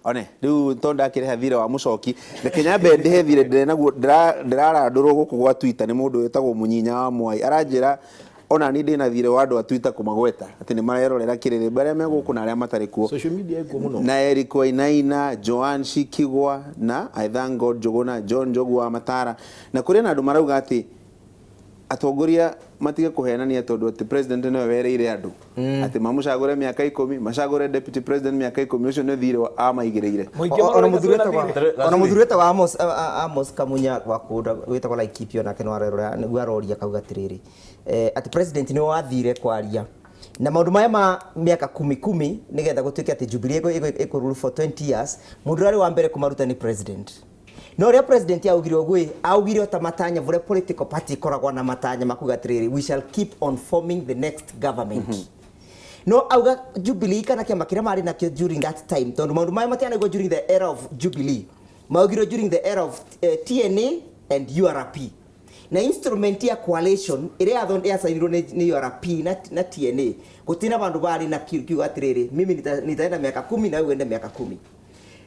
One rĩu tondũ ndakĩrĩha thirĩ wa mũcoki, reke nyambe ndĩhe thirĩ ndĩrĩ naguo. Ndĩrarandũrwo gũkũ gwa Twitter nĩ mũndũ wĩtagwo Mũnyinya wa Mwai. Aranjĩra ona niĩ ndĩna thirĩ wa andũ a Twitter kũmagweta atĩ nĩ marerorera kĩrĩrĩmbĩ, arĩa me gũkũ na arĩa matarĩ kuo. Social media ĩkuo mũno. Na Eric Wainaina, Joan Shikigwa na I thank God Njũgũna, John Njogu wa Matara, na kũrĩ na andũ marauga atĩ atongoria matige kũhenania, tondũ atĩ president nĩwe werĩire andũ atĩ mamũcagũre mĩaka 10, macagũre deputy president mĩaka 10. Ũcio nĩ thirĩ amaigĩrĩire. Mũingĩ Ona maroiga mũthuri twĩna wĩtagwo thirĩ. Ona mũthuri wĩtagwo Amos Kamunya wa kũndũ wĩtagwo Laikipia, onake no arerora nĩguo aroria kauga atĩrĩrĩ, atĩ president nĩwe wathire kwaria na maũndũ maya ma mĩaka kumi kumi nĩgetha gũtuĩke atĩ Jubilee ĩkũ rule for 20 years. Mũndũ ũrĩa arĩ wa mbere kũmaruta nĩ president. No ũrĩa president augire ũguo ĩ, augire o ta matanya bũrĩa political party ĩkoragwo na matanya makuga atĩrĩrĩ, "We shall keep on forming the next government." No auga Jubilee kana kĩama kĩrĩa marĩ nakĩo during that time, tondũ maũndũ maya matianaigwo during the era of Jubilee, maugirwo during the era of TNA and URP, na instrument ya coalition ĩrĩa yacainirwo nĩ URP na TNA, gũtirĩ na vandũ barĩ na kiuga atĩrĩrĩ, "Mimi nitaenda mĩaka 10 na wewe uende mĩaka 10."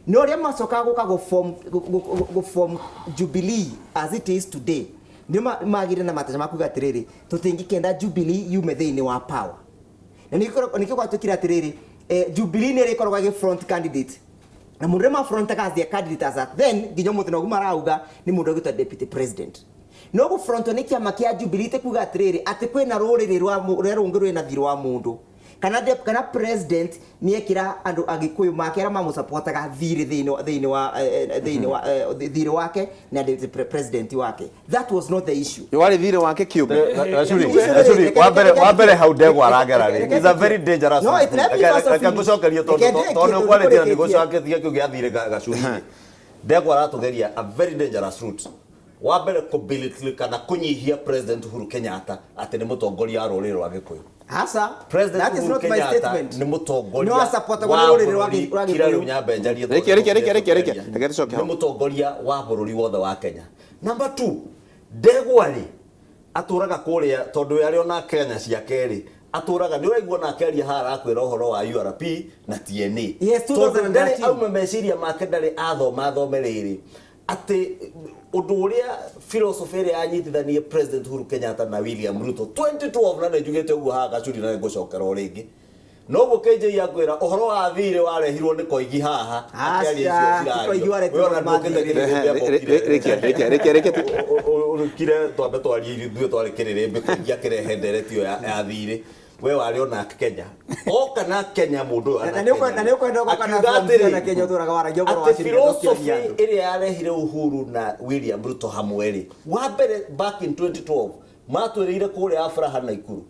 No ũrĩa macokaga gũka gũ form Jubilee as it is today, nĩ magire na matanya makuga atĩrĩrĩ, tũtingĩkenda Jubilee yume thĩinĩ wa power. Na nĩkĩo gwatuĩkire atĩrĩrĩ, Jubilee nĩ ĩrĩkoragwo ĩgĩ front candidate, na mũndũ ũrĩa mafrontaga as their candidate as at then nginya ũmũthĩ noguo marauga nĩ mũndũ ũgĩtwo deputy president. No gũfrontwo nĩ kĩama kĩa Jubilee ti kuga atĩrĩrĩ atĩ kwĩna rũrĩrĩ rwa rũrĩa rũngĩ rwĩna thirĩ wa mũndũ kana president nĩekĩra andũ Agĩkũyũ make arĩa mamũsupportaga thirĩ thĩinĩ wa thirĩ wake na deputy president wake. That was not the issue. Warĩ thirĩ wake kĩũmbe. Gacuri, Gacuri, wa mbere hau ndegwa aragera rĩ is a very dangerous. No, it let me first Reke finish. ngũcokerie tondũ Reke ndĩkie, tondũ tondũ ũkwarĩtie na nĩkũrĩkĩtie. nĩgũcoketie kĩu gĩa thirĩ. Gacuri, ndegwa aratũgeria a very dangerous route. Wa mbere, kũbelittle kana kũnyihia President Uhuru Kenyatta atĩ nĩ mũtongoria wa rũrĩrĩ rwa Gĩkũyũ. Hasa. President That is Uhuru not my Kenyatta statement. nĩ mũtongoria No asupportagwo wa nĩ rũrĩrĩ rwa bũrũri. rwa Kira rĩu Gĩkũyũ. nyambe njarie. Reke, reke, reke, reke, reke. Reke tũcoke Nĩ hau. mũtongoria wa bũrũri wothe wa Kenya. Number two, ndegwa rĩ atũraga kũrĩa tondũ we arĩ ona Kenya ciake rĩ atũraga nĩ ũraigua na akĩaria haha arakwĩra ũhoro wa URP na TNA. Yes, Tondũ 2013. ndarĩ auma meciria make, ndarĩ athoma athome rĩrĩ atĩ ũndũ ũrĩa philosophy ĩrĩa yanyitithanie President Uhuru Kenyatta na William Ruto 2012, na nĩ njugĩte ũguo haha Gacuri na nĩ ngũcokera o rĩngĩ noguo KJ akwĩra ũhoro wa thirĩ warehirwo nĩ Koigi haha akĩaria icio. Aca, ti Koigi waretirwo We ona nĩ ma ndũkĩte thirĩ. kĩrĩrĩmbĩ amba ũkire. Reke, reke, reke, reke. Ũkire twambe twarie ithuĩ twarĩ kĩrĩrĩmbĩ. Koigi akĩrehe ndereti ĩyo ya thirĩ, we warĩ ona Kenya oka na Kenya mũndũ ũyũ Na nĩ ũkwenda gũka na Akiuga form atĩrĩ, na Kenya ũtũraga waragia ũhoro wa atĩ ciringi thũkia philosophy andũ. ĩrĩa yarehire Uhuru na William Ruto hamwe rĩ, wa mbere back in 2012 matwĩrĩire kũrĩa Afraha na Ikuru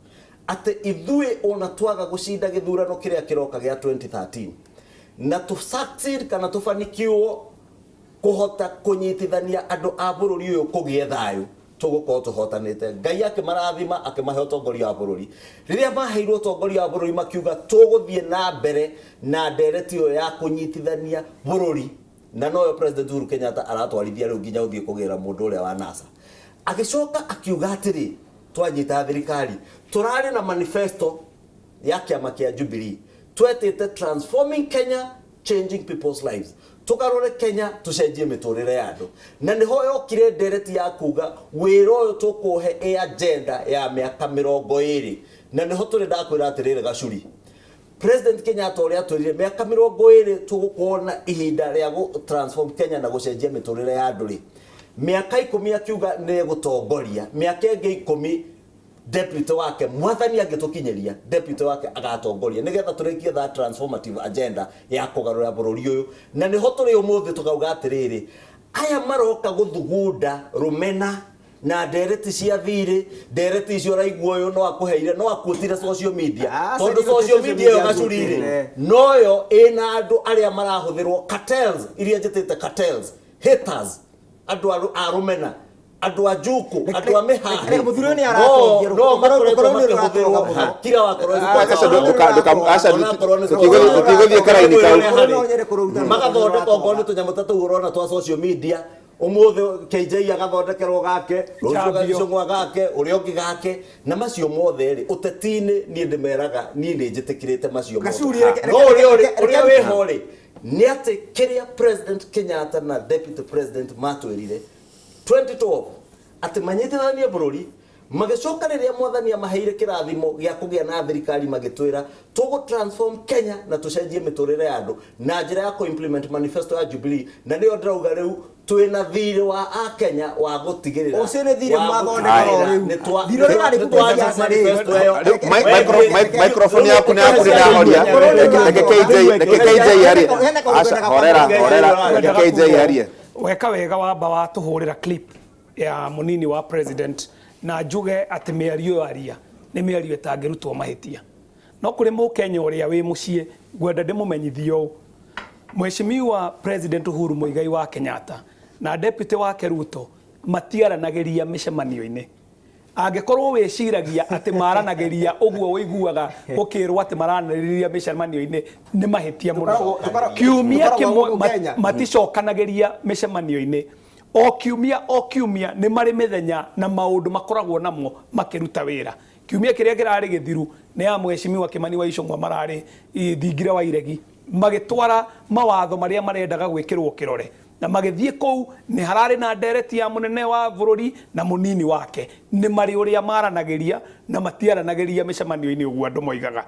atĩ ithuĩ ona twaga gũcinda gĩthurano kĩrĩa kĩroka gĩa 2013 na tũ succeed kana tũbanikiwo kũhota kũnyitithania andũ a bũrũri ũyũ kũgĩe thayũ, tũgũkorwo tũhotanĩte. Ngai akĩmarathima akĩmahe ũtongoria wa bũrũri. Rĩrĩa maheirwo ũtongoria wa bũrũri, makiuga tũgũthiĩ na mbere na ndereti ĩyo ya kũnyitithania bũrũri, na noyo President Uhuru Kenyatta aratwarithia rĩu nginya ũthiĩ kũgĩra mũndũ ũrĩa wa NASA. Agĩcoka akiuga atĩrĩ, twanyita thirikari tũrarĩ na manifesto ya kĩama kĩa Jubilee twetĩte "Transforming Kenya, Changing People's Lives", tũgarũre Kenya, tũcenjie mĩtũrĩre ya andũ. Na nĩho yokire ndereti ya kuga wĩra ũyũ tũkũhe ĩ agenda ya mĩaka 20, na nĩho tũrĩ. Ndakwĩra atĩrĩrĩ Gacuri, President Kenyatta ũrĩa atwĩrire mĩaka 20 tũgũkorwo na ihinda rĩa gũ transform Kenya na gũcenjia mĩtũrĩre ya andũ rĩ, mĩaka 10 akiuga nĩ gũtongoria, mĩaka ĩngĩ 10 deputy wake, mwathani angĩtũkinyĩria, deputy wake agatongoria nĩgetha tũrĩkie that transformative agenda ya kũgarũra bũrũri ũyũ. Na nĩho tũrĩ ũmũthĩ. Tũkauga atĩrĩrĩ, aya maroka gũthugunda rũmena na ndereti cia thirĩ. Ndereti icio ũraigua ũyũ no akũheire, no akuĩtire social media. Ah, tondũ social social media ĩyo media Gacuri-rĩ, nguĩte. noyo ĩna andũ arĩa marahũthĩrwo, cartels iria njĩtĩte cartels, haters, andũ a rũmena, andũ a njuku, andũ a mĩhahi. Reke mũthuri ũyũ nĩ aratongia. No Ũkorwo makoretwo nĩ ũratũroga makĩhũthĩrwo mũno. kira wakorwo. Aca, aca, Onakorwo nĩ tũtigũthiĩ karaini kau. Ũkorwo no nyende kũrũta. Magathondeka okorwo nĩ tũnyamũ ta tũu ũrona twa social media ũmũthĩ, KJ agathondekerwo gake, rũciũ Chambio. Gacũng'wa gake, ũrĩa ũngĩ gake, na macio mothe rĩ ũteti-inĩ niĩ ndĩmeraga niĩ nĩ njĩtĩkĩrĩte macio mothe. Gacuri, No ũrĩa ũrĩa wĩho rĩ Nĩ atĩ kĩrĩa President Kenyatta na Deputy President matwĩrire 2012 atĩ manyitithanie bũrũri, magĩcoka rĩrĩa mwathani amaheire kĩrathimo gĩa kũgĩa na thirikari, magĩtwĩra tũgũ transform Kenya na tũcenjie mĩtũrĩre ya andũ na njĩra ya kũ-implement manifesto ya Jubilee. Na nĩyo ndĩrauga rĩu twĩna thirĩ wa akenya wa gũtigĩrĩra Ũcio nĩ thirĩ wa mwathondeka o gũtigĩrĩra rĩu. nĩ twa- Thirĩ ũrĩa ũrarĩ nĩ kuo twa- siasa rĩ. manifesto ĩyo. Rĩu, microphone yaku nĩ yaku nĩ ndahoria. Reke KJ, reke KJ arie. Aca, horera, horera, reke KJ arie. Weka wega wamba watũhũrĩra clip ya mũnini wa president, na njuge atĩ mĩario ĩyo aria nĩ mĩario ĩtangĩrutwo mahĩtia. No kũrĩ mũkenya ũrĩa wĩ mũciĩ, ngwenda ndĩmũmenyithie ũũ: Mheshimiwa President Uhuru Muigai wa Kenyatta na deputy wake Ruto matiaranagĩria mĩcemanio-inĩ. Angĩkorwo wĩciragia atĩ maranagĩria ũguo ũiguaga ũkĩrwo atĩ maranĩrĩria mĩcemanio-inĩ, nĩ mahĩtia mũno. Kiumia Tũkoragwo kĩmwe gũkũ Kenya. Maticokanagĩria mĩcemanio-inĩ. O kiumia o kiumia nĩ marĩ mĩthenya na maũndũ makoragwo namo makĩruta wĩra. Kiumia kĩrĩa kĩrarĩ gĩthiru nĩ ya Mheshimiwa Kimani wa Ichung'wa mararĩ thingira wa iregi magĩtwara mawatho marĩa marendaga gwĩkĩrwo kĩrore, na magĩthiĩ kũu nĩ hararĩ na ndereti ya mũnene wa bũrũri na mũnini wake. Nĩ marĩ ũrĩa maranagĩria na matiaranagĩria mĩcemanio-inĩ ũguo andũ moigaga.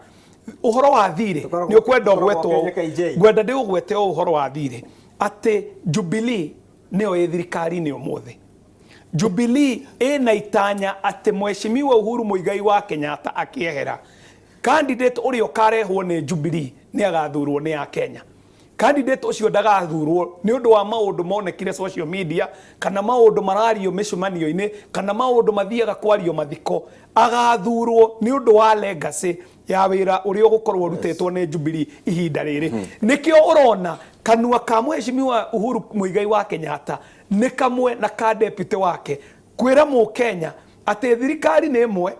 Ũhoro wa thirĩ nĩ ũkwenda Tũkoragwo ũgwetwo. Kenya, KJ. Ngwenda ndĩũgwete o ũhoro wa thirĩ atĩ Jubilee nĩyo ĩ thirikari-inĩ ũmũthĩ. Jubilee ĩna itanya atĩ Mheshimiwa Uhuru Muigai wa Kenyatta akĩehera, candidate ũrĩa ũkarehwo nĩ Jubilee nĩ agathurwo nĩ a Kenya. Candidate ũcio ndagathurwo nĩ ũndũ wa maũndũ monekire social media, kana maũndũ marario mĩcemanio-inĩ, kana maũndũ mathiaga kwario mathiko. Agathurwo nĩ ũndũ wa legacy ya wĩra ũrĩa ũgũkorwo ũrutĩtwo nĩ Jubilee ihinda rĩrĩ. Nĩkĩo ũrona kanua ka Mheshimiwa Uhuru Muigai wa Kenyatta nĩ kamwe na ka deputy wake kwĩra mũkenya atĩ thirikari nĩ ĩmwe,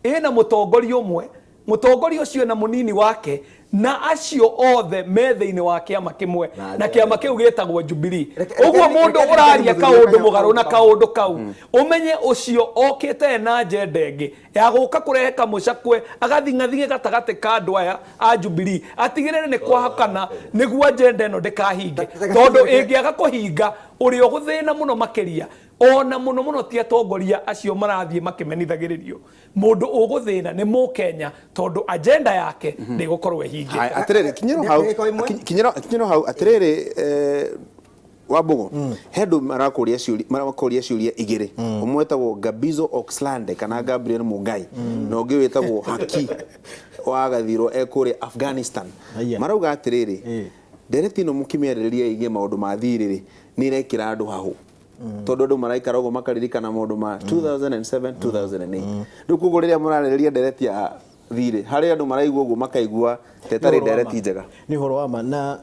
ĩna mũtongoria ũmwe, mũtongoria ũcio na mũnini wake, na acio othe me thĩinĩ wa kĩama kĩmwe, na kĩama kĩu gĩtagwo Jubilee. Ũguo mũndũ Reke ũraria reke kaũndũ reke mũgarũ na reke kaũndũ kau, ũmenye ũcio okĩte na agenda ĩngĩ ya gũka kũrehe kamũcakwe, agathing'athing'e gatagatĩ ka andũ aya a Jubilee, atigĩrĩre nĩ kwahakana nĩguo agenda ĩno ndĩkahinge, tondũ ĩngĩaga kũhinga, ũrĩa ũgũthĩna mũno makĩria ona mũno mũno ti atongoria acio marathiĩ makĩmenithagĩrĩrio. Mũndũ ũgũthĩna nĩ mũkenya, tondũ agenda yake ndĩgũkorwo ĩhingĩte. Haya, atirĩrĩ, kinyĩro hau. Ndagĩka ĩmwe. Kinyĩro hau, atirĩrĩ, Wambũgũ, he andũ marakũria ciũria, marakũria ciũria igĩrĩ. Ũmwe wĩtagwo Gabizo Oxlande kana Gabriel Mungai, na ũngĩ wĩtagwo Haki wa Gathirwo e kũrĩa Afghanistan. Aya. Marauga atĩrĩrĩ, ndereti ĩno mũkĩmĩarĩrĩria ĩgiĩ maũndũ ma thirĩ rĩ, nĩ ĩrekĩra andũ hahũ, tondũ andũ maraikara ũguo makaririkana maũndũ ma 2007, 2008. Rĩu koguo rĩrĩa mũrarĩrĩria ndereti ya thirĩ, harĩ andũ maraigua ũguo makaigua ta ĩtarĩ ndereti njega. Nĩ ũhoro wa ma, na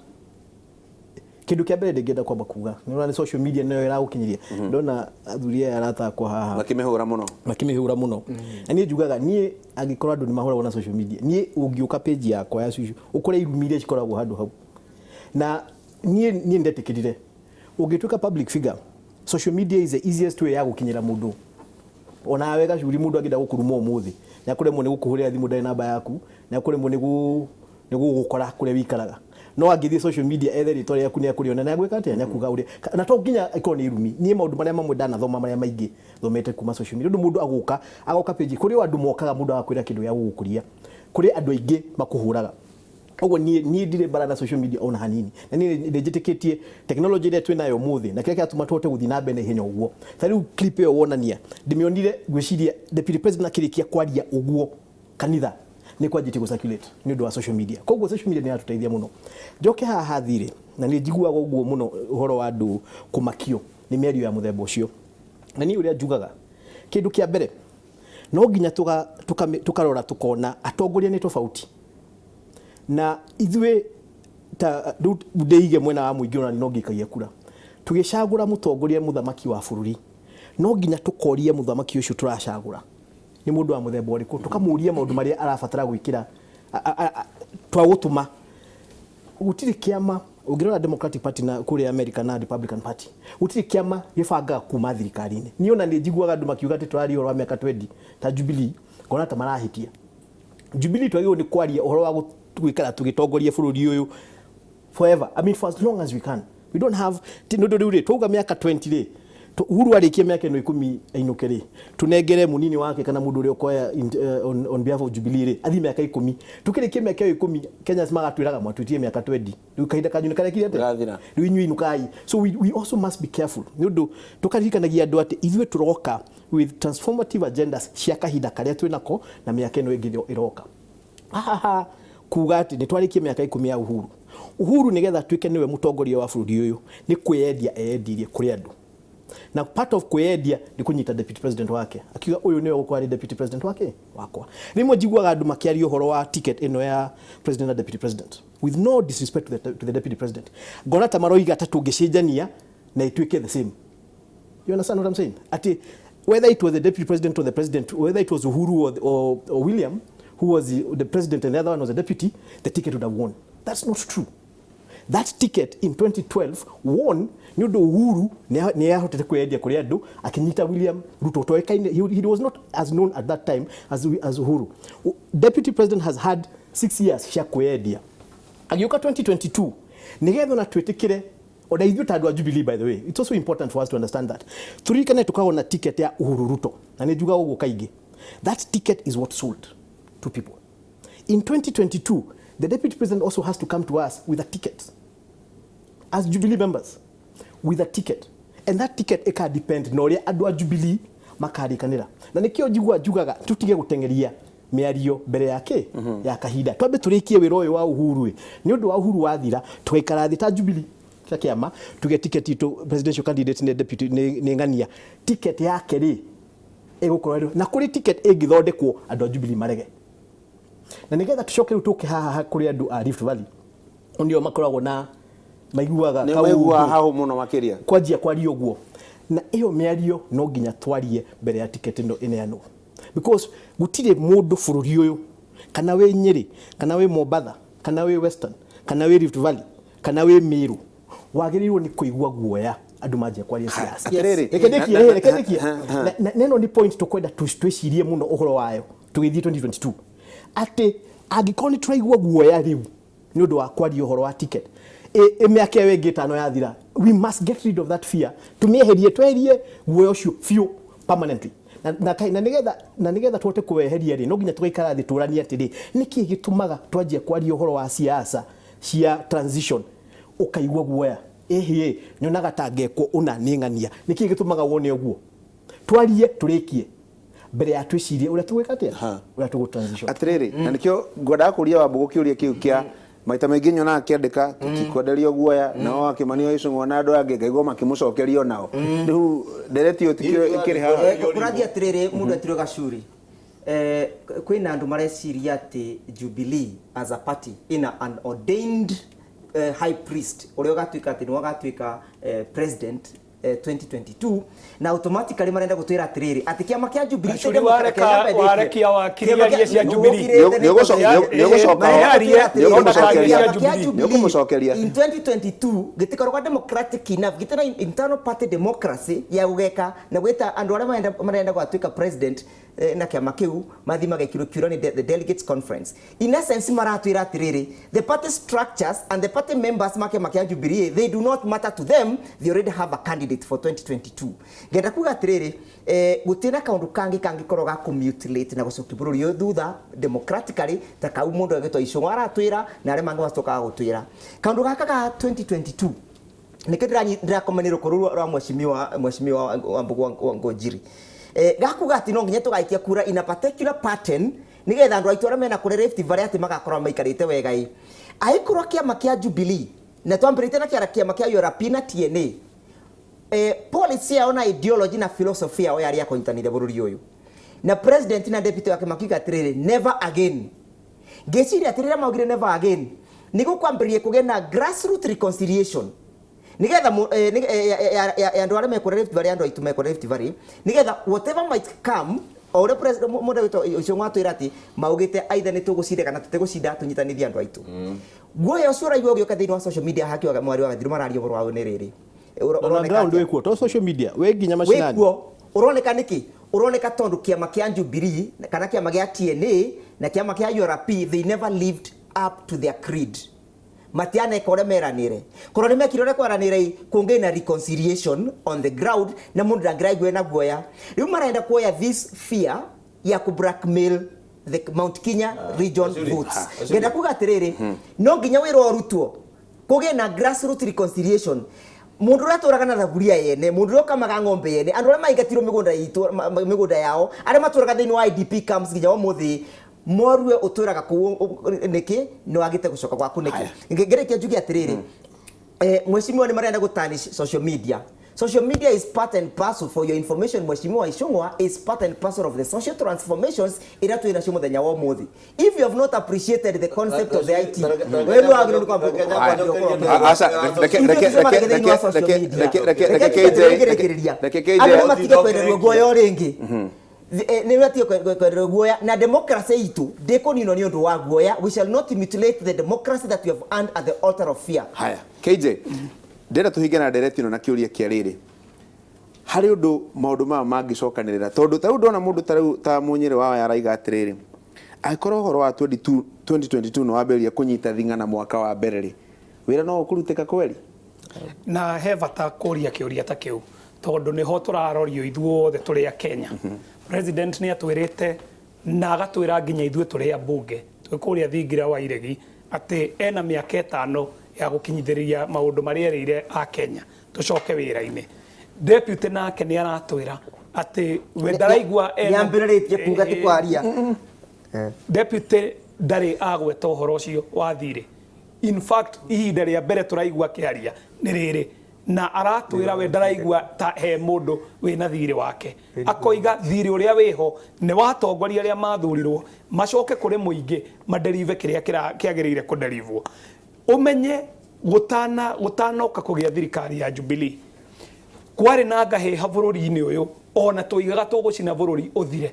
kĩndũ kĩa mbere ndĩngĩenda kwamba kuga nĩ ũrona nĩ social media nĩyo ĩragũkinyĩria. Ndona athuri aya aratakwo haha makĩmĩhũra mũno. Makĩmĩhũra mũno. Na niĩ njugaga, niĩ angĩkorwo andũ nĩ mahũragwo na social media, niĩ ũngĩũka page yakwa ya social ũkore irumi iria cikoragwo handũ hau. Na niĩ ndetĩkĩrire ũngĩtuĩka public figure, social media is the easiest way ya gũkinyĩra mũndũ. Onawe gacuri, mũndũ angĩenda gũkũruma ũmũthĩ, nĩ akũremwo nĩ gũkũhũrĩra thimũ, ndarĩ namba yaku, nĩ akũremwo nĩ gũgũkora kũrĩa wĩikaraga, no angĩthiĩ social media ethe rĩtwa rĩaku, nĩ akũrĩona na agwĩka atĩa, nĩ akuga ũrĩa na to nginya ĩkorwo nĩ irumi. Niĩ maũndũ marĩa mamwe ndanathoma, marĩa maingĩ thomete kuma social media, ũndũ mũndũ agũka agoka page, kũrĩ o andũ mokaga, mũndũ agakwĩra kĩndũ gĩa gũgũkũria, kũrĩ andũ aingĩ makũhũraga ũguo. Niĩ ndirĩ mbara na social media ona hanini, na niĩ nĩ njĩtĩkĩtie technology ĩrĩa twĩ nayo ũmũthĩ na kĩrĩa kĩratũma tũhote gũthiĩ na mbere na ihenya ũguo. Ta rĩu clip ĩyo wonania, ndĩmĩonire, ngwĩciria deputy president akĩrĩkia kwaria ũguo kanitha, nĩ kwanjĩtie gũ circulate nĩ ũndũ wa social media. Koguo social media nĩ yatũteithia mũno. Njoke haha thirĩ, na nĩ njiguaga ũguo mũno ũhoro wa andũ kũmakio nĩ mĩario ya mũthemba ũcio. Na niĩ ũrĩa njugaga, kĩndũ kĩa mbere no nginya tũkarora tũkona atongoria nĩ tofauti, na ithuĩ ta rĩu ndĩige mwena wa mũingĩ, ona no ngĩikagia kura tũgĩcagũra mũtongoria, mũthamaki wa bũrũri, no nginya tũkoria mũthamaki ũcio tũracagũra nĩ mũndũ wa mũthemba ũrĩkũ, tũkamũria maũndũ marĩa arabatara gwĩkĩra twagũtũma. Gũtirĩ kĩama, ũngĩrora Democratic Party na kũrĩa America na Republican Party, gũtirĩ kĩama gĩbangaga kuma thirikari-inĩ. Niĩ ona nĩ njiguaga andũ makiuga atĩ tũraria ũhoro wa mĩaka 20 ta Jubilee, ngona ta marahĩtia. Jubilee twagĩrĩirwo nĩ kwaria ũhoro wa gũikara tũgĩtongoria bũrũri ũyũ. Forever, I mean, for as long as we can. We don't have nĩ ũndũ rĩu rĩ, twauga mĩaka 20 rĩ, Uhuru arĩkie mĩaka ĩno 10 ainũke rĩ, tũnengere mũnini wake kana mũndũ ũrĩa ũkoya on behalf of Jubilee rĩ, athiĩ mĩaka 10. Tũkĩrĩkie mĩaka ĩyo 10, Kenyans magatwĩraga mwatwĩtire mĩaka 20, rĩu kahinda kanyu nĩ karekire atĩa? Gathira. Rĩu inyuĩ inũkai. So we also must be careful, nĩ ũndũ tũkaririkanagia andũ atĩ ithuĩ tũroka with transformative agendas cia kahinda karĩa twĩnako na mĩaka ĩno ĩngĩ ĩroka. Haha kuga atĩ nĩ twarĩkie mĩaka 10 ya Uhuru, Uhuru nĩgetha atuĩke nĩwe mũtongoria wa bũrũri ũyũ, nĩ kwĩyendia eyendirie kũrĩ andũ, na part of kwĩyendia nĩ kũnyita deputy president wake, akiuga ũyũ nĩwe ũgũkorwo arĩ deputy president wake wakwa. Rĩmwe njiguaga andũ makĩaria ũhoro wa ticket ĩno ya president na deputy president, with no disrespect to the deputy president, ngona ta maroiga ta tũngĩcenjania na ĩtuĩke the same. You understand what I'm saying? Ati whether it was the deputy president or the president, whether it was Uhuru or William, who was the president and the other one was the deputy, the ticket would have won. That's not true. That ticket in 2012 won nĩ ũndũ Uhuru nĩ ahotete kwĩyendia kũrĩ andũ, akĩnyita William Ruto toĩkaine. He was not as known at that time as Uhuru. Deputy president has had 6 years cia kwĩyendia. Agĩũka 2022 nĩgetha ona twĩtĩkĩre ona ithuĩ ta andũ a Jubilee. By the way, it's also important for us to understand that turirikane tukoragwo na ticket ya Uhuru Ruto, na nĩ njugaga ũguo kaingĩ. That ticket is what sold to people in 2022. The deputy president also has to come to us with a ticket as Jubilee members, with a ticket, and that ticket ĩka depend na ũrĩa andũ a Jubilee makarĩkanĩra. Na nĩkĩo njigua njugaga tũtige gũteng'eria mĩario mbere ya kĩ ya kahinda. Twambe tũrĩkie wĩra ũyũ wa Uhuru ĩ. Nĩ ũndũ wa Uhuru wathira, tũgaikara thĩ ta Jubilee, ta kĩama, tuge ticket itũ, presidential candidate nĩ deputy, nĩ ng'ania, ticket yake rĩ ĩgũkorwo na kũrĩ ticket ĩngĩthondekwo andũ a Jubilee marege. Na nĩgetha tũcoke rĩu tũke haha kũrĩ andũ a Rift Valley, nĩo makoragwo na maiguaga nĩ kaũndũ maiguaga hahũ mũno makĩria. Kwanjia kwaria ũguo na ĩyo mĩario, no nginya twarie mbere ya ticket ĩno ĩneanwo, because gũtirĩ mũndũ bũrũri ũyũ, kana wĩ Nyĩrĩ, kana wĩ Mombatha, kana wĩ Western, kana wĩ Rift Valley, kana wĩ Meru, wagĩrĩirwo nĩ kũigua guoya andũ manjia kwaria siasa. Atĩrĩrĩ. Reke ndĩkie, reke ndĩkie. Na ĩno nĩ point tũkwenda twĩcirie mũno ũhoro wayo tũgĩthiĩ 2022, atĩ angĩkorwo nĩ tũraigua guoya rĩu nĩ ũndũ wa kwaria ũhoro wa ticket, ĩ mĩaka ĩyo ĩngĩ 5 yathira? We must get rid of that fear, tũmĩeherie, tweherie guoya ũcio biũ, permanently. Na nĩgetha tũhote kũweheria rĩ, no nginya tũgaikara thĩ tũranie atĩrĩ, nĩkĩ gĩtũmaga twanjia kwaria ũhoro wa siasa cia transition ũkaigua guoya? Ĩhĩ, nyonaga ta ngekwo ũna nĩ ng'ania. Nĩkĩ gĩtũmaga wone ũguo? Twarie tũrĩkie mbere ya twĩcirie ũrĩa tũgwĩka atĩa, ũrĩa tũgũ transition. Atĩrĩrĩ, na nĩkĩo ngwendaga kũria Wambũgũ kĩũria kĩu kĩa maita maingĩ nyonaga akĩandĩka tũtikwenderio guoya, nao akĩmanio Icũng'wa na andũ angĩ ngaigua makĩmũcokeria nao. Rĩu ndereti ĩyo tikĩo ĩkĩrĩ haha. Kũrathiĩ atĩrĩrĩ, mũndũ etirwo Gacuri. Kwĩna andũ mareciria atĩ Jubilee as a party ina an ordained high priest ũrĩa ũgatuĩka atĩ nĩwe ũgatuĩka president 2022, na automatically marenda gũtwĩra atĩrĩrĩ, atĩ kĩama kĩa Jubilee Gacuri, warekia wakiri arie cia Jubilee. Nĩũkũmũcokeria. In 2022 gĩtikoragwo democratic enough, gĩtirĩ na internal party democracy ya gũgeka na gwĩta andũ arĩa marenda gwatuĩka president na kĩama kĩu mathi magekirwo kiura nĩ the delegates conference. In essence, maratwĩra atĩrĩrĩ, the party structures and the party members ma kĩama kĩa Jubilee, they do not matter to them. They already have a candidate for 2022. Ngenda kuga atĩrĩrĩ, gũtirĩ na kaũndũ kangĩ kangĩkorwo ga kũmutilate na gũcokia bũrũri ũyũ thutha democratically ta kau mũndũ agĩtwo Icũng'wa aratwĩra na arĩa mangĩ macokaga gũtwĩra kaũndũ gaka ga 2022. Nĩkĩo ndĩrakomanĩrwo kũrũ rwa mheshimiwa Wambũgũ wa Ngonjiri, gakuga atĩ no nginya tũgaikia kura in a particular pattern nĩgetha andũ aitũ arĩa mena kũrĩa Rift Valley atĩ magakorwo maikarĩte wega. Ĩ angĩkorwo kĩama kĩa Jubilee, na twambĩrĩte na kĩama kĩa URP na TNA, policy yao na ideology na philosophy yao yarĩ ya kũnyitanĩra bũrũri ũyũ, na president na deputy wake makiuga atĩrĩrĩ, "Never again." Ngĩciria atĩrĩrĩ, maugire never again nĩ gũkwambĩrĩria kũgĩa na grassroot reconciliation nigetha ya andũ arĩa mekũrĩa Rift Valley, andũ aitũ mekũrĩa Rift Valley, nigetha whatever might come, o ũrĩa president mũndũ wĩtwo ũcio mwatwĩra atĩ maugĩte either nĩ tũgũcinda kana tũtegũcinda, tũnyitanithie andũ aitũ. Guoya ũcio ũraigua ũgĩũka thĩinĩ wa social media haki wa mwari wa Gathiru mararia ũhoro wao nĩ rĩrĩ. Ona Ũroneka ground atĩa? wĩkuo to social media, wĩ nginya macinani. Wĩkuo. Ũroneka nĩkĩ? Ũroneka tondũ kĩama kĩa Jubilee kana kĩama gĩa TNA na kĩama kĩa URP, they never lived up to their creed. Matianeka ũrĩa meranĩre. Korwo nĩ mekire ũrĩa kwaranĩre, kũngĩ na reconciliation on the ground na mũndũ ndangĩraigua na guoya. Rĩu marenda kuoya this fear ya ku blackmail the Mount Kenya region Waziri. votes. Waziri. Ngenda kuga atĩrĩrĩ, no nginya wĩra ũrutwo kũgĩe na grassroots reconciliation. Mundu uria atũraga na thaburia yene, mundu uria ũkamaga ng'ombe yene, andũ arĩa maingatirwo mĩgũnda itũ, mĩgũnda yao, arĩa matũraga thĩinĩ wa IDP camps nginya ũmũthĩ, morue ũtũraga kũu nĩkĩ nĩ wagĩte gũcoka gwaku nĩkĩ. Ngĩrĩkia njuge atĩrĩrĩ, mheshimiwa nĩ marenda gũtarnish social media. Social media is part and parcel, for your information, Mheshimiwa Ichung'wa, is part and parcel of the social transformations iria twĩ nacio mũthenya wa ũmũthĩ. If you have not appreciated the concept of the IT, we nĩ wagĩrĩirwo nĩ kwamba- Aca, reke reke reke reke reke reke reke reke KJ, reke KJ. Andũ matige kwenderwo guoya o rĩngĩ. Nĩ matige kwenderwo guoya na democracy itũ ndĩkũninwo nĩ ũndũ wa guoya. We shall not mutilate the democracy that we have earned at the altar of fear. Haya, KJ, ndĩrenda tũhinge na ndereti ĩno na kĩũria kĩa rĩrĩ, harĩ ũndũ maũndũ maya mangĩcokanĩrĩra, tondũ ta rĩu ndona mũndũ ta rĩu ta Mũnyĩrĩ wa Waya araiga atĩrĩrĩ, angĩkorwo ũhoro wa 22 2022 nĩ wambĩrĩria kũnyita thing'a na mwaka wa mbere rĩ, wĩra no ũkũrutĩka kweri? Na he bata kũria kĩũria ta kĩu, tondũ nĩho tũrarorio ithuothe tũrĩ a Kenya. President nĩ atwĩrĩte na agatwĩra nginya ithuĩ tũrĩ ambunge twĩ kũrĩa thingira wa iregi atĩ ena mĩaka 5 ya gũkinyithĩrĩria maũndũ marĩa erĩire a Kenya tũcoke wĩra-inĩ. Deputy nake nĩ aratwĩra atĩ we ndaraigua ena- Nĩambĩrĩrĩtie kuga ti kwaria. Deputy ndarĩ agweta ũhoro ũcio wa thirĩ. In fact, ihinda rĩa mbere tũraigua akĩaria nĩ rĩrĩ, na aratwĩra we ndaraigua ta he mũndũ wĩna thirĩ wake. Akoiga thirĩ ũrĩa wĩho nĩ watongoria arĩa mathurirwo macoke kũrĩ mũingĩ maderive kĩrĩa kĩagĩrĩire kũderivwo. Ũmenye gũtanoka kũgĩa thirikari ya Jubilee, kwarĩ na ngahĩha bũrũri-inĩ ũyũ, ona tũigaga tũgũcina bũrũri ũthire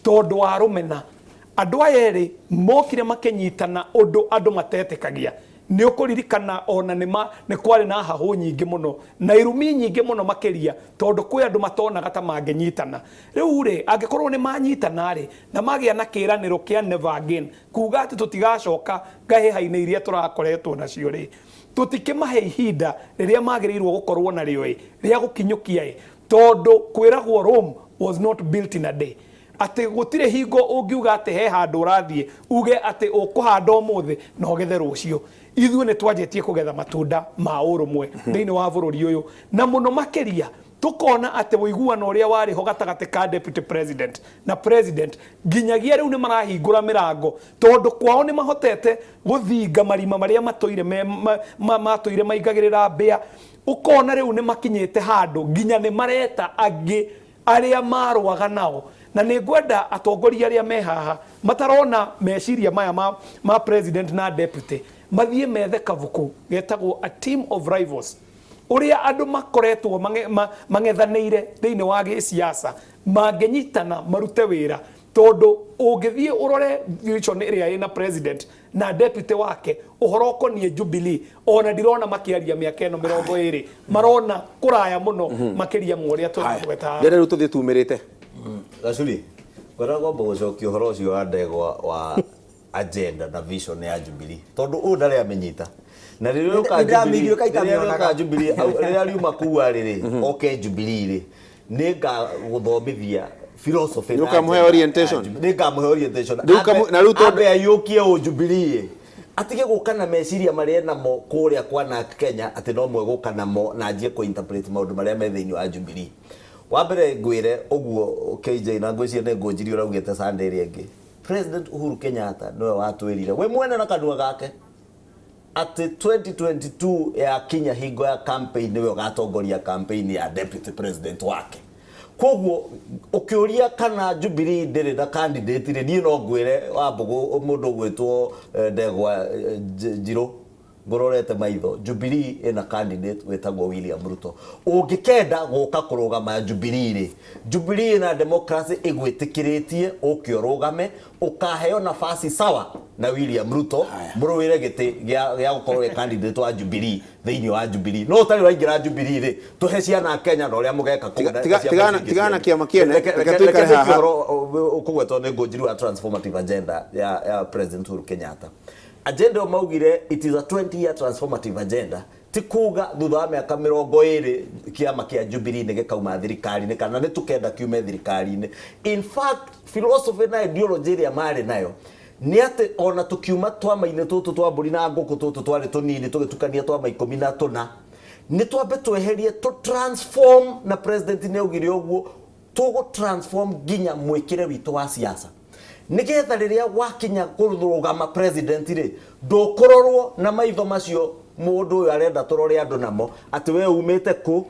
tondũ wa rũmena. Andũ aya erĩ mokire makĩnyitana ũndũ andũ matetĩkagia. Nĩ ũkũririkana ona nĩ kwarĩ na hahũ nyingĩ mũno na irumi nyingĩ mũno makĩria, tondũ kwĩ andũ matonaga ta mangĩnyitana. Rĩu rĩ, angĩkorwo nĩ manyitana rĩ, na magĩa na kĩĩranĩro kĩa never again, kuga atĩ tũtigacoka ngahĩha-inĩ iria tũrakoretwo nacio rĩ, tũtikĩmahe ihinda rĩrĩa magĩrĩirwo gũkorwo narĩo ĩ, rĩa gũkinyũkia ĩ, tondũ kwĩragwo Rome was not built in a day. Atĩ gũtirĩ hingo ũngiuga atĩ he handũ ũrathiĩ uge atĩ ũkũhanda ũmũthĩ na ũgethe rũciũ. Ithuĩ nĩ twanjĩtie kũgetha matunda ma ũrũmwe thĩinĩ wa bũrũri ũyũ, na mũno makĩria tukona atĩ ũiguano ũrĩa warĩ ho gatagatĩ ka deputy president na president nginyagia rĩu nĩ marahingũra mĩrango, tondũ kwao nĩ mahotete gũthinga marima marĩa matũire matũire maingagĩrĩra mbĩa. Ũkona rĩu nĩ makinyĩte handũ nginya nĩ mareta angĩ arĩa marũaga nao. Na nĩ ngwenda atongoria arĩa me haha matarona meciria maya ma president na deputy mathiĩ methe kabuku getagwo A Team of Rivals, ũrĩa andũ makoretwo mang'ethanĩire thĩinĩ wa gĩciaca mangĩnyitana marute wĩra, tondũ ũngĩthiĩ ũrore vision ĩrĩa ĩna president na deputy wake ũhoro ũkoniĩ Jubilee, ona ndirona makĩaria mĩaka ĩno 20, marona kũraya mũno makĩria ma ũrĩa tũragweta haha. Ndĩrenda rĩu tũthiĩ tumĩrĩte. Gacuri, ngwenda kwamba gũcokia ũhoro ũcio wa ndegwa wa agenda na vision ya Jubilee, tondũ ũyũ ndarĩ amenyita. Na rĩrĩa ũka Nĩ ndĩramĩiguire Jubilee, kaita rĩrĩa mĩonaga. ũka Jubilee, au, rĩrĩa riuma kuu arĩ rĩ, oke Jubilee rĩ, nĩ ngagũthomithia philosophy na Nĩ ũkamũhe agenda ya orientation. Jubilee. Nĩ ngamũhe orientation. Rĩu na rĩu tondũ Ambe aiyũkie ũ Jubilee ĩ. Atige gũka na meciria marĩa enamo kũrĩa kwa NARC Kenya, atĩ no mwe gũka namo na anjie kũ-interpret maũndũ marĩa me thĩinĩ wa Jubilee. Wa mbere ngwĩre ũguo KJ, na ngwĩciria nĩ ngũnjiri ũraugĩte Sunday ĩrĩa ĩngĩ. President Uhuru Kenyatta nĩwe watwĩrire we mwene na kanua gake atĩ 2022 ya kinya hingo ya campaign nĩwe ũgatongoria campaign ya deputy president wake. Koguo ũkĩũria kana Jubilee ndĩrĩ na candidate rĩ, niĩ no ngwĩre Wambũgũ, mũndũ ũgwĩtwo Ndegwa Njirũ, ngũrorete maitho, Jubilee ĩna candidate wĩtagwo William Ruto. Ũngĩkenda gũka kũrũgama Jubilee rĩ, Jubilee ĩna democracy ĩgwĩtĩkĩrĩtie ũke ũrũgame, ũkaheo nafasi sawa na William Ruto, mũrũĩre gĩtĩ gĩa gũkorwo wĩ candidate wa Jubilee thĩinĩ wa Jubilee. No ũtarĩ ũraingĩra Jubilee rĩ, tũhe ciana Kenya na ũrĩa mũgeka kũu na ciama icio ingĩ Tigana na cianyu. kĩama kĩene, Reke reke tũikare reke haha. ũhoro ũkũgwetwo nĩ ngũnjiri wa transformative agenda ya President Uhuru Kenyatta. Agenda ĩyo maugire it is a 20 year transformative agenda, ti kuga thutha wa mĩaka 20 kĩama kĩa Jubilee nĩ gĩkauma thirikari-inĩ kana nĩ tũkenda kiume thirikari-inĩ. In fact, philosophy na ideology ĩrĩa marĩ nayo nĩ atĩ ona tũkiuma twama-inĩ tũtũ twa mbũri na ngũkũ tũtũ twarĩ tũnini tũgĩtukania twama 14, nĩ twambe tweherie tũ transform, na president nĩ augire ũguo, tũgũ transform nginya mwĩkĩre witũ wa siasa nigetha rĩrĩa wakinya kũrũgama president rĩ, ndũkũrorwo na maitho macio mũndũ ũyũ arenda tũrore andũ namo atĩ we umĩte kũ,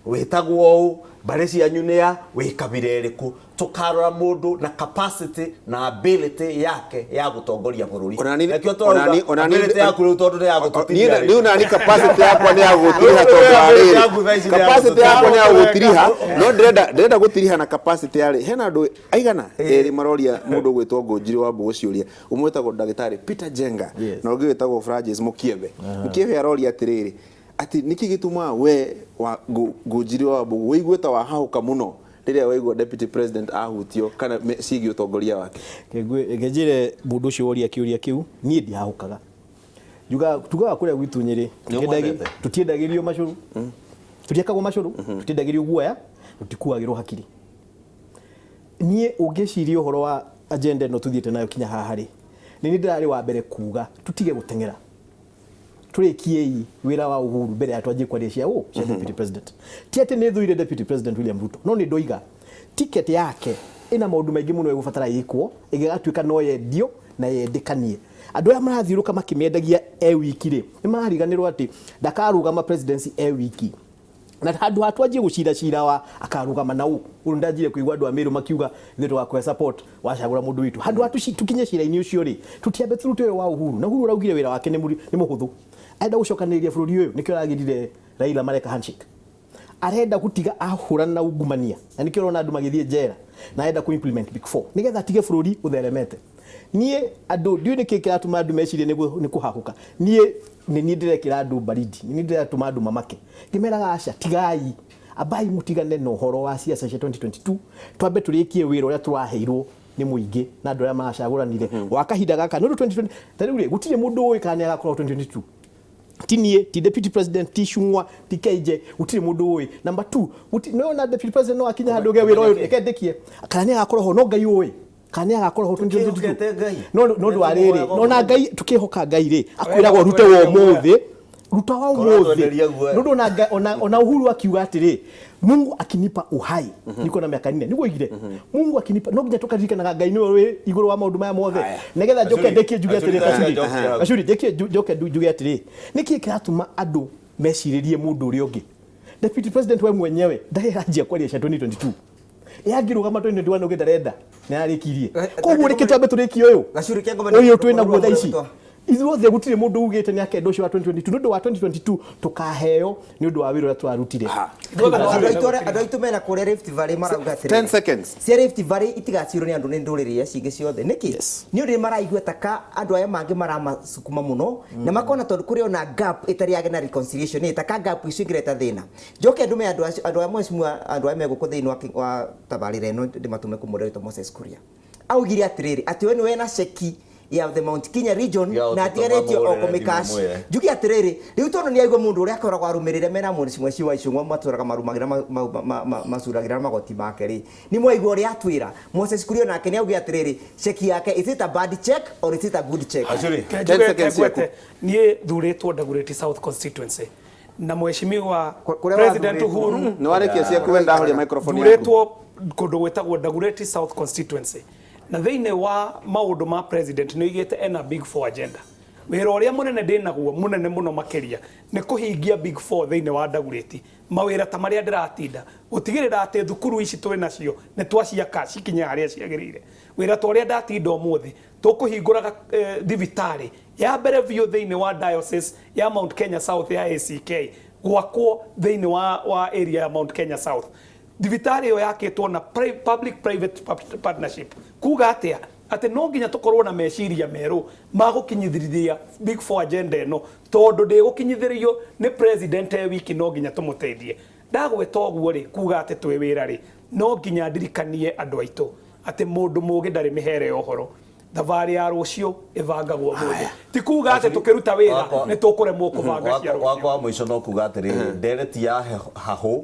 wĩtagwo ũũ, mbarĩ cianyu nĩ ya wĩ kabira ĩrĩkũ. Tũkarora mũndũ na capacity na ability yake ya gũtongoria bũrũri. Nakĩo tũrauga ability yaku rĩu tondũ nĩ ya gũtũtinia rĩ. Niĩ onani capacity yakwa nĩ ya gũgũtiriha tondũ wa rĩrĩ, capacity yakwa nĩ ya gũgũtiriha, no ndĩrenda gũtiriha na capacity yarĩ hena andũ aigana erĩ maroria mũndũ ũgwĩtwo Ngũnjiri wa Mbũgũ ciũria. Ũmwe wĩtagwo ndagĩtarĩ Peter Jenga na ũngĩ wĩtagwo Francis Mũkiebe. Mũkiebe aroria atĩrĩrĩ, atĩ nĩkĩ gĩtũmaga we wa Ngũnjiri wa Mbũgũ wĩigue ta wahahũka mũno rĩrĩa waigua deputy president ahutio kana ciĩgiĩ ũtongoria wake? Reke njĩre mũndũ ũcio woria kĩũria kĩu, niĩ ndihahũkaga. Njugaga, tugaga kũrĩa gwitũ Nyĩrĩ, tũtiendagĩrio macũrũ, tũtiakagwo macũrũ, tũtiendagĩrio guoya, tũtikuagĩrwo hakiri. Niĩ ũngĩciria ũhoro wa agenda ĩno tũthiĩte nayo kinya haha rĩ, nĩ niĩ ndĩrarĩ wa mbere kuga tũtige gũteng'era, tũrĩkiei wĩra wa Uhuru mbere ya twanjie kwaria cia ũ cia deputy president. Ti atĩ nĩ thũire deputy president William Ruto, no nĩ ndoiga ticket yake ĩna maũndũ maingĩ mũno ĩgũbatara ĩkwo ĩgĩgatuĩka no yendio na yendekanie. Andũ aya marathiũrũka makĩmĩendagia e wiki rĩ, nĩ marariganĩrwo atĩ ndakarũgama presidency e wiki. Na handũ ha twanjie gũcira cira wa akarũgama na ũ, ũndũ ndanjire kũigua andũ a Meru makiuga ithuĩ tũgakũhe support wacagũra mũndũ witũ. Handũ ha tũkinye cira-inĩ ũcio rĩ, tũtiambe tũrute ũyũ wa Uhuru. Na Uhuru araugire wĩra wake nĩ mũhũthũ. Arenda gũcokanĩrĩria bũrũri ũyũ, nĩkĩo aragĩrire Raila mareka handshake. Arenda gũtiga ahũrana na ungumania, na nĩkĩo ũrona andũ magĩthiĩ njera, na arenda kũ implement Big Four nĩgetha atige bũrũri ũtheremete. Niĩ andũ ndiũĩ nĩkĩ kĩratũma andũ mecirie nĩ kũhahũka. Niĩ nĩ niĩ ndĩrekĩra andũ baridi, nĩ niĩ ndĩratũma andũ mamake. Ngĩmeraga aca, tigai, ambai mũtigane na ũhoro wa siasa cia 2022, twambe tũrĩkie wĩra ũrĩa tũraheirwo nĩ mũingĩ na andũ arĩa maracagũranire wa kahinda gaka. Nĩ ũndũ 2020 ta rĩu rĩ, gũtirĩ mũndũ ũĩ kana nĩ agakorwo 2022. Ti niĩ, ti deputy president, ti Icũng'wa, ti KJ, gũtirĩ mũndũ ũĩ. Number 2, no na deputy president no akinya handũ ge wĩra ũyũ, reke ndĩkie. Kana nĩ agakorwo ho, no Ngai ũĩ. Kana nĩ agakorwo ho 2022. Tũkĩhokete Ngai. No, no ũndũ wa rĩrĩ, no na Ngai, tũkĩhoka Ngai rĩ, akwĩragwo rute wa ũmũthĩ, ruta wa Korwo ũmũthĩ. twenderia guoya. Nĩ ũndũ ona Uhuru akiuga atĩrĩ, Mungu akinipa uhai, niko na miaka 4, nĩguo oigire. Mungu akinipa, no nginya tũkaririkanaga Ngai nĩwe wĩ igũrũ wa maũndũ maya mothe. Nĩgetha njoke ndĩkie njuge atĩrĩ, Gacuri, Gacuri, njoke. Gacuri, ndĩkie njoke njuge atĩrĩ, nĩkĩ kĩratũma andũ mecirĩrie mũndũ ũrĩa ũngĩ? Deputy President we mwenyewe ndarĩ aranjia kwaria cia 2022. Yangĩrũgama 2021 ũngĩ ndarenda, nĩ ararĩkirie. Koguo reke twambe tũrĩkie ũyũ. Gacuri kĩa ngoma Ũyũ twĩ naguo thaa ici. Ithuothe gũtirĩ mũndũ ugĩte nĩ akenda ũcio wa 2022. Nĩ ũndũ wa 2022 tũkaheo nĩ ũndũ wa wĩra ũrĩa tũrarutire. Andũ aitũ mena kũrĩa Rift Valley marauga atĩrĩrĩ. 10 seconds. Cia Rift Valley itigacirwo nĩ andũ nĩ ndũrĩrĩ iria cingĩ ciothe. Nĩkĩ? Nĩ ũndũ nĩ maraigua ta ka andũ aya mangĩ maramasukuma mũno, na makona tondũ kũrĩ ona gap ĩtarĩ yagĩa na reconciliation, nĩ ta ka gap icio ingĩreta thĩna. Njoke ndũme andũ acio, andũ aya mheshimiwa, andũ aya me gũkũ thĩinĩ wa tabarĩra ĩno ndĩmatũme kũmũrĩa wĩtwo Moses Kuria. Augire atĩrĩrĩ, atĩ we nĩwe na ceki ya the Mount Kenya region Ya na ũtũtũma atigarĩtie o mũhũrĩre kũmĩcash. thimũ mwĩre. Njuge atĩrĩrĩ, rĩu tondũ nĩ aigua mũndũ ũrĩa akoragwo arũmĩrĩre mena mheshimiwa Icũng'wa matũraga marumagĩra macuragĩra magoti make rĩ, nĩ mwaigua ũrĩa atwĩra. Moses Kuria nake nĩ auge atĩrĩrĩ, ceki yake, is it a bad check or is it a good check? Gacuri. Ke 10 njuge seconds ke ngwete, yaku. niĩ thurĩtwo Dagoretti South constituency na mheshimiwa Kũrĩa President wathurĩtwo. Uhuru Nĩ warĩkia ciaku we ndahoria microphone yaku. thurĩtwo kũndũ gwĩtagwo Dagoretti South constituency na thĩinĩ wa maũndũ ma president nĩ oigĩte ena Big Four agenda. Wĩra ũrĩa mũnene ndĩnaguo mũnene mũno makĩria nĩ kũhingia Big Four thĩinĩ wa Dagoretti. Mawĩra ta marĩa ndĩratinda gũtigĩrĩra atĩ thukuru ici twĩ nacio nĩ twaciaka cikinye harĩa ciagĩrĩire. Wĩra ta ũrĩa ndatinda ũmũthĩ tũkũhingũraga thibitarĩ ya mbere biũ thĩinĩ wa diocese ya Mount Kenya South ya ACK gwakwo thĩinĩ wa area ya Mount Kenya South. Thibitarĩ ĩyo yakĩtwo na public private partnership. Kuga atĩa? Atĩ no nginya tũkorwo na meciria merũ ma gũkinyithĩria Big Four agenda ĩno, tondũ ndĩgũkinyithĩrio nĩ president e wiki, no nginya tũmũteithie. Ndagweta ũguo rĩ, kuga atĩ twĩ wĩra rĩ, no nginya ndirikanie andũ aitũ atĩ mũndũ mũgĩ ndarĩ mĩhere ya ũhoro. Thabarĩ ya rũciũ ĩbangagwo ũmũthĩ. Ti kuga atĩ tũkĩruta wĩra nĩ tũkũremwo kũbanga cia rũciũ. Wakwa wa mũico no kuga atĩrĩrĩ, ndereti ya hahũ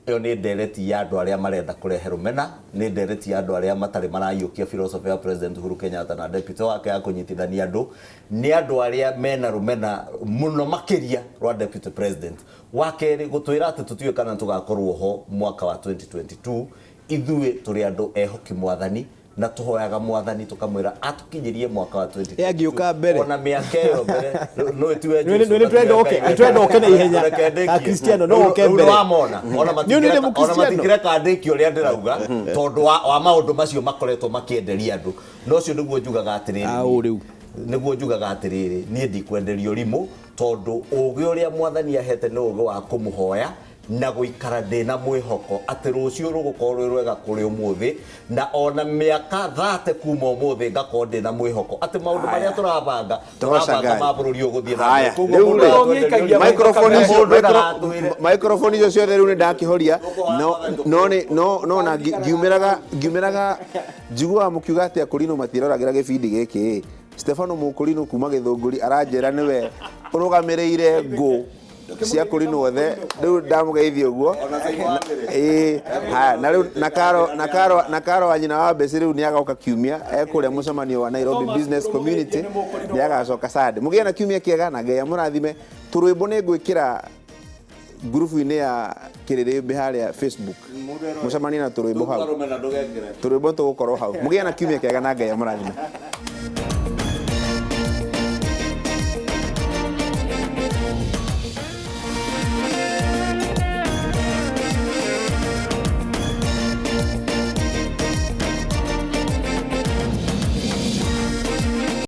ĩyo nĩ ndereti ya andũ arĩa marenda kũrehe rũmena, nĩ ndereti ya andũ arĩa matarĩ marayũkia philosophy ya President Uhuru Kenyatta na deputy wake ya kũnyitithania andũ, nĩ andũ arĩa mena rũmena mũno makĩria rwa deputy president. Wa kerĩ, gũtwĩra atĩ tũtiũĩ kana tũgakorwo ho mwaka wa 2022, ithuĩ tũrĩ andũ ehoki mwathani na tũhoyaga mwathani tũkamwĩra atũkinyĩrie mwaka wa 2022. Angĩũka mbere. Ona mĩaka ĩyo mbere no ĩtiwe Nĩ twenda oke, nĩ twenda oke na ihenya. Akristiano no oke mbere. Wamona ona Nĩ ũnire mũkristiano. matingĩreka ndĩkie ũrĩa ndĩrauga tondũ wa maũndũ macio makoretwo makĩenderia andũ. No ũcio nĩguo njugaga atĩrĩrĩ, Au rĩu. nĩguo njugaga atĩrĩrĩ, niĩ ndikwenderio rimũ tondũ ũgĩ ũrĩa mwathani ahete nĩ ũgĩ wa kũmũhoya na gũikara ndĩna mwĩhoko atĩ rũciũ rũgũkorwo rwĩ rwega kũrĩ ũmũthĩ, na ona mĩaka 30 kuma ũmũthĩ ngakorwo ndĩna mwĩhoko atĩ maũndũ marĩa tũrabanga Tosha tũrabanga Ngai. ma bũrũri ũgũthiĩ na Haya, mbere. Koguo rĩu mũndũ rĩ, aratwenderia ũrimũ. microphone icio Mũndũ ndagatwĩre. microphone icio ciothe rĩu nĩ ndakĩhoria. No no nĩ no no na ngiumĩraga ngiumĩraga njiguaga mũkiuga atĩ akũrinũ matiroragĩra gĩbindi gĩkĩ. Stefano Mũkũrinũ kuma Gĩthũngũri aranjĩra nĩwe ũrũgamĩrĩire ngũ cia kũrinũ othe, rĩu ndamũgeithia ũguo. Ĩĩ, haya, na rĩu na Karo na Karo na Karo wa nyina wa Mbeci rĩu nĩ agoka kiumia ekũrĩa mũcemanio wa Nairobi Thomas, Business Community, nĩ mũkũrinũ. nĩ agacoka Sunday. Mũgĩe na kiumia kĩega na Ngai amũrathime. Tũrwĩmbo nĩ ngwĩkĩra ngurubu-inĩ ya Kĩrĩrĩmbĩ harĩa Facebook, mũcemanie na tũrwĩmbo hau, Rũmena ndũgekĩre. tũrwĩmbo tũgũkorwo hau. Mũgĩe na kiumia kĩega na Ngai amũrathime.